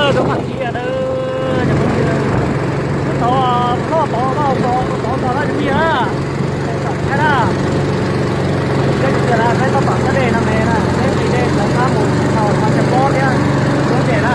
Tau tod tod tod tod tod na, tau tod tod tod tod na. Peb tau pam sab dej no me na, peb nqis dej ntawd qab mus thaum tau cov pob thiab lub dej na.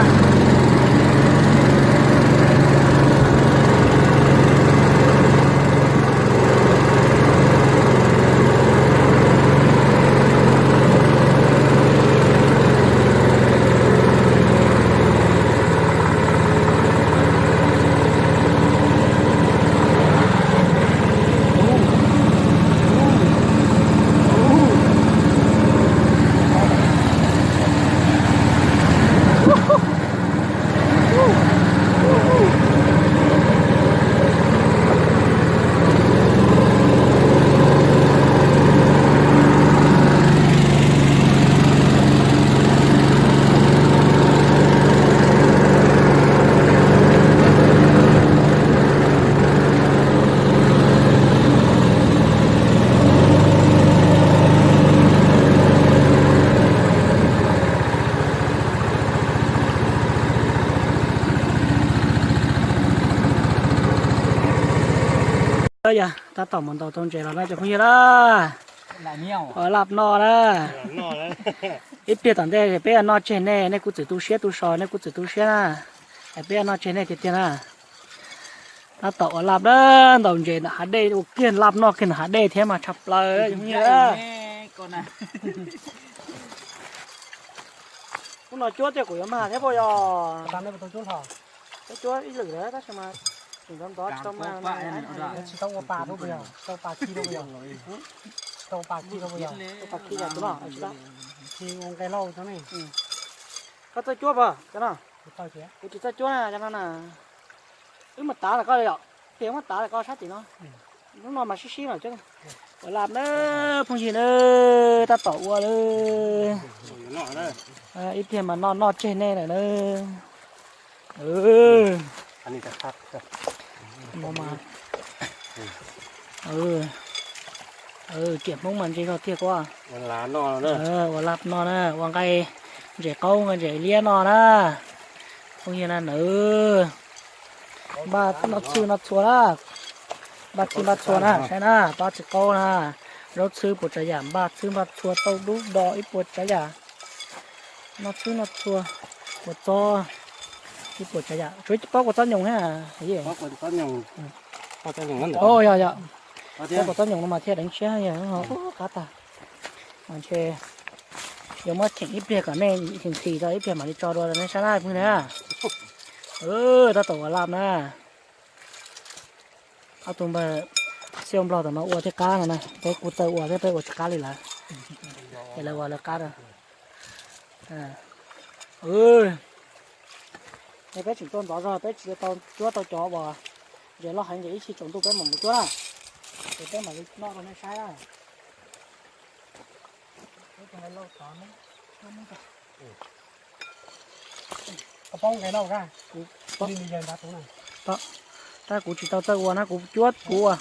Yog tab tom mus ntaus tau ntses los na cov phooj ywg na. Ua laj noj na. Ib pliag tom ntej peb noj tseg nej, nej kuj txwm tu siab tu so, nej kuj txwm tu siab na. Es peb noj tseg nej tiag tiag na. Tab tom ua laj na, ntaus ntses ntawm hav dej, ua kiag laj noj kiag ntawm hav dej thiab mas tshaj plaws. Hnub no cuab tej kuv yuav mag thiab puas yog? Cuab ib lwm lawm tab sis mas tseem ntov ntov tsis tau mag. Tsis tau ua pas rau puas yog? Tau pas khi rau puas yog? Tsis tau pas khi rau puas yog? Tsis tau pas khi yog tus no tsis tau. Khi ua nqe lauj cov ne. Koj txawj cuab puas cov no? Kuv tsis txawj cuab na cov no na. Wb mus tav ntawm koj yom, tias muab tav ntawm koj sab tim no. Hnub no mas sib sib mas cuab. Ua laj na, phooj ywg na, tab tom ua lawm. Ib pliag mas noj noj tseg nej lawm na. Riam Hmoob mas ntse zog tiag kuv. Ua laj noj na, ua nqaij ntses qaub nqaij ntses liab noj na. Phooj ywg na nawb, npaj noj txhwb noj txhua na, npaj txhwb npaj txhua na, saib na, pab txiv qaub na, zaub txhwb puas tsav yam, npaj txhwb npaj txhua tauj dub do ib puas tsav yam, noj txhwb noj txhua, kua txob ib puas tsav yam, tsuav pob kua txob nyoos thiab. Yog yog, pob kua txob nyoos no mas thiaj deev siab, qab tag. Mas ntshe yuav muab cheem ib pliag kom nej nqhis tau ib pliag mam li tso dua rau nej saib na phooj ywg na. Tab tom ua laj na. Ob tug npawg Xiab Nplog tom no ua thiaj qab no na, peb kuj txawj ua thiab peb ua tsis qab li lawm. Es lawv ua lawv qab rau. Es peb tseem tuaj ntxov zog peb tsis tau cuab tau cov uas ntses loj heev ces ib chim tsaus ntuj peb mam mus cuab na. Ces peb mam li noj rau nej saib na. Tab kuv tsis tau txawj ua na, kuv cuab kuv ua.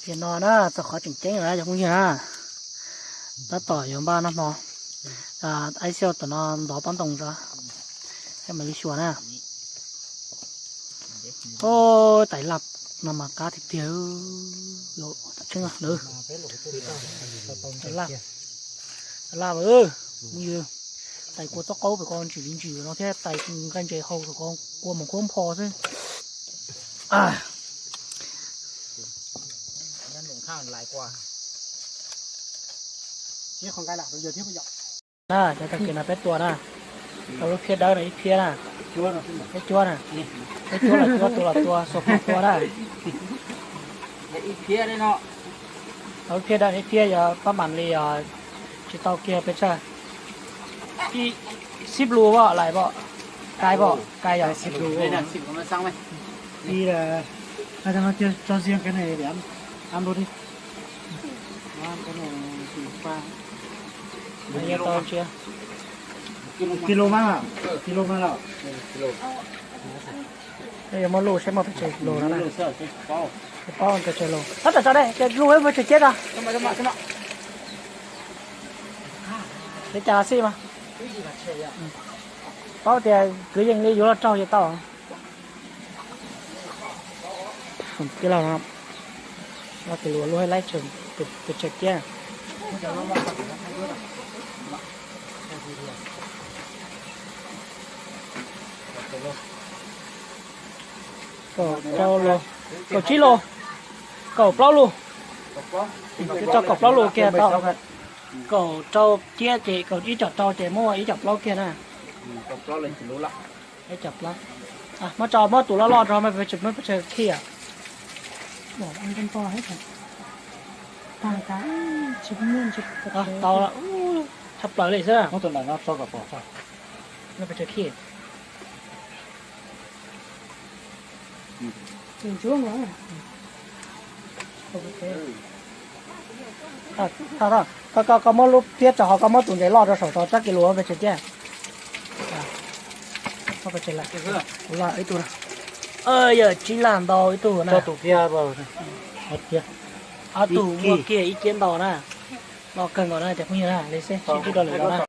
Tiam no na txog qhov tseem ceeb lawm cov phooj ywg na. Tab tom yuav npaj noj hmo. Aib Xiab tom no ntov pob ntoo tso, mam li xyuas na. Tais laj no mas qab tiag tiag. Tais laj, tais kua txob qaub pem ko ntsim li ntsim no thiab tais nqaij ntses hau pem ko kua mus khuab npho xwb. Na, cov tag kis no peb tua na, tau lub phiab dawb no ib phiab na, peb cuab na, peb cuab los cuab, tua los tua, xuas phom tua na. Tau lub phiab dawb no ib phiab yog pab mam li os, tsis tau kiag peb tsawg. Xib lus pom lais pom, kais pom, kais yog. Tso riêng cái này để ăn, ăn luôn đi. Đó, cái này thì pha. Kilo más hả? Kilo más lọ. Yuav muab luj seb muaj pes tsawg kilo no na. Paub pes tsawg los. Tab tom tso dej, ces luj pes tsawg ceb tso. Peb cas xij mas. Paub tias kwv yees li yuav los raug ces tau. Tij laug no, los tus luag lub laib tseem, tus tseem ciab. Kaum rau lus, kaum tsib lus, kaum plaub lus. Tso kaum plaub lus kiag tau. Kaum rau ciab ces kaum ib com rau ces muab ib com plaub kiag na. Ib com plaub. Muab tso, muab tus loj loj rau, muab pes tsawg khij. Tau, tshaj plaws li xwb. Muab tus ntawm no tso kom pom. Muab pes tsawg khij. Koj, koj muab lub phiab tso hauv, koj muab tus ntses loj rau saum tso, txab kis lus pes tsawg ciab. Ib tug, yog tsib laj ntau ib tug na. Ob tug muaj kiag ib ciab ntau na. Loj kawg nkaus na cov phooj ywg na, li xwb sib ntsib rau lwm zaus na.